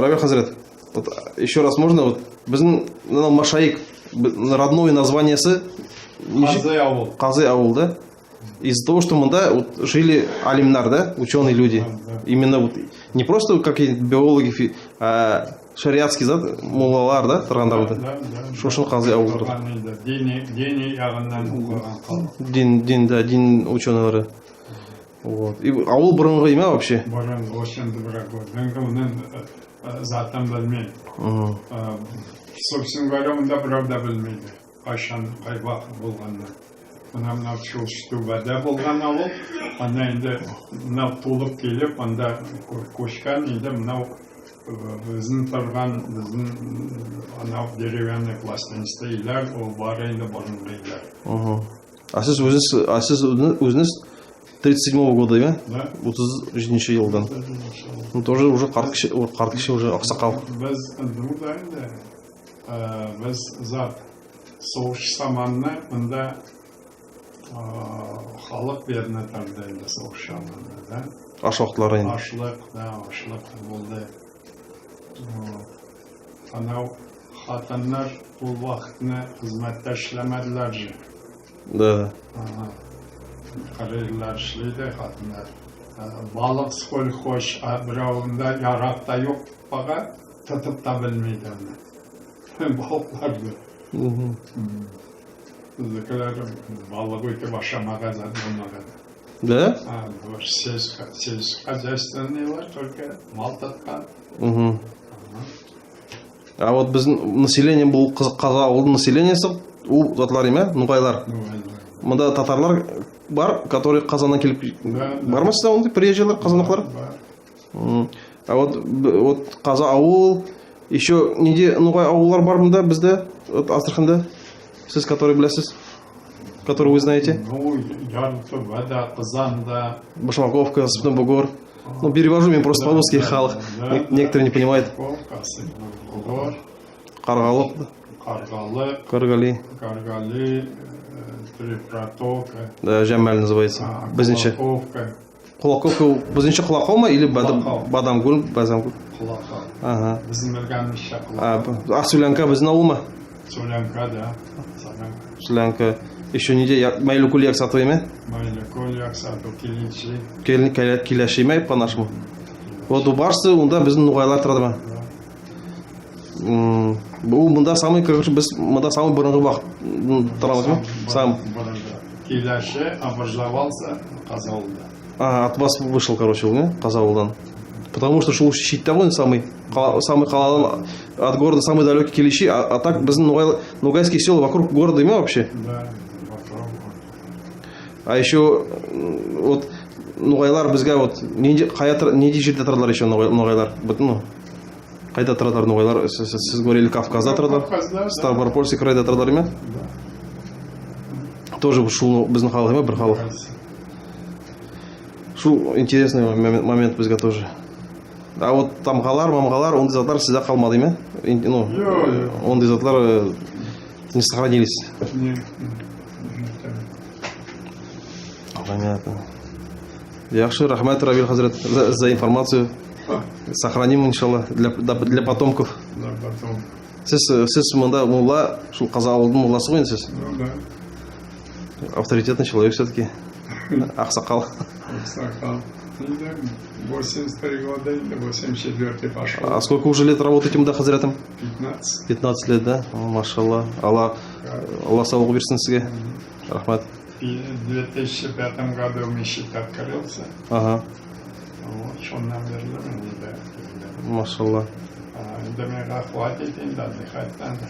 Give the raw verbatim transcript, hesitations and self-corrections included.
Равиль хазрет, вот ещё раз можно, вот бизим мынав Машаик, б-, родное названиеси нешик? Казый авыл. Казый авыл, да? Из-за того, что мында вот жили алимлар, да, учёные люди. Да, да. Именно вот не просто какие-то биологи, фи-, а шариатский зат, моллалар, да, турганлар да. Да, да, да. Сол уьшин Казый авыл турды. Турган энди, дини, дини ягыннан окыган халк. Дин, дин, да, дин учёныйлары. Вот. И авыл бурынгы эме вообще? Бурынгы, вообще, бурынгы. Мен оннан, э, затын билмеймен. Мгм. Э, собственно говоря, онда бирев де билмейди. Кайшан, кай вакыт болганын. Мына, мына Чулчы-Туьбеде болган авыл. Аннан энди мынав тувылып келип, анда ко-, коьшкен, энди мынав, э, бизим турган, бизим, м, анав деревянный пластинчатый уьйлер, ол баьри энди бурынгы уьйлер. Мгм. А сиз оьзинъиз, а сиз оьзинъиз тридцать седьмого года, эме? Да. Отыз жетинши йылдан. Отыз жетинши йыл. Ну, тоже уже карт киси, о, карт киси уже, аксакал. Биз, ну да, энди, э, биз зат, согыс заманында мында, э, халк бедный турды энди согыс заманында, да? Аш вакытлары энди. Ашлык, да, ашлык болды. Вот. Анав хатынлар ол вакытта хызметте ишлемедилер же. Да, да. Ага. Кырыйлар ишлейди хатынлар. А, балык сколько хочешь, а бир авылында ярык та йок тутпага, тутып та билмейди оны. Балыкларды. Мгм. М. Биздикилер балык оьйтип ашамага зат болмаган. Да? А, бу сельско-, сельскохозяйственныйлар только мал туткан. Мгм. Ага. А вот бизим население, бу Каз-, Казы авылдынъ населениеси, ол затлар эме, ногайлар. Ногайлар. Мында татарлар бар, которые Казаннан келип, да, да, барма сизде ондай приезжийлер, казанлылар? Бар, бар. М. А вот, б-, вот Казы авыл, ещё неде ногай авыллар бар мында бизде, вот Астраханьда? Сиз, который билесиз, который вы знаете? Ну, Ярлы-Туьбе да, Кызан да. Башмаковка, Сыптывкин бугор. Ну, перевожу, мен просто по-русски, халк, да, не-, некоторые не понимают. Башмаковка, Сыптывкин бугор. Каргалык. Каргалык. Каргали. Каргали, э, Три протока. Да, Жамаль называется. А, бизимше. Кулаковка. Кулаковка, бизимше Кулаков ма или Бадам-, Кулаков. Бадамгуьл, Бадамгуьл? Кулаков. Ага. Бизим билгенибизше Кулаков. А, бу, а Сулянка бизим авыл ма? Сулянка, да. Сулянка. Сулянка. Ещё неде, Я-, Майлыккоьл, Яксатув эме? Майлыккоьл, Яксатув, Килинчи. Кел-, Киля-, Киляши ме, по-нашему? Вот бу барысы, онда бизим ногайлар турады ма? Да. М, бу мында самый, короче, биз мында самый бурынгы вакыт, м, турамыз ма? Самый. Сам. Бурынгы. Киляши образовался Казавылда. А, от вас вышел, короче, ол, не? Казавылдан. Потому что сол шетте гой, самый кала-, самый каладан, от города самый далёкий Килиши, а, а так бизим ногай-, ногайские села вокруг города эме вообще? Да, вокруг. А ещё, м, вот ногайлар бизге вот неде, кая тур-, неде жерде турадылар ещё ногай-, ногайлар? Вот, ну, кайда турадылар ногайлар? Сиз, сиз, сиз говорили, Кавказда турадылар. Кавказда, да. Ставропольский крайда турадылар эме? Да. Тоже бу сол бизим халк эме, бир халк. Сол интересный момент, момент бизге тоже. А вот тамгалар, мамгалар, ондай затлар сизде калмады эме? Ин-, ну, йо, йо, ондай затлар, э, не сохранились. Не, не, не. Понятно. Яхшы, рахмат, Равиль хазрет, за, за информацию. Ха. Сохраним, иншалла, для, для, для потомков. Для потомков. Сиз, э, сиз мында молла, сол Казавылдынъ молласы гой энди сиз. Ну да. Авторитетный человек всё-таки. Аксакал. Аксакал. Энди восемьдесят три года, энди восемьдесят четвёртый пошёл. А сколько уже лет работаете мында хазретом? Пятнадцать. Пятнадцать лет, да? О, машалла. Алла, да, Алла савлык берсин сизге. Мгм. Рахмат. И в две тысячи пятом году мешит открылся. Ага. Вот, шоннан берли мен энди. Машалла. А, энди мага хватит энди отдыхать надо.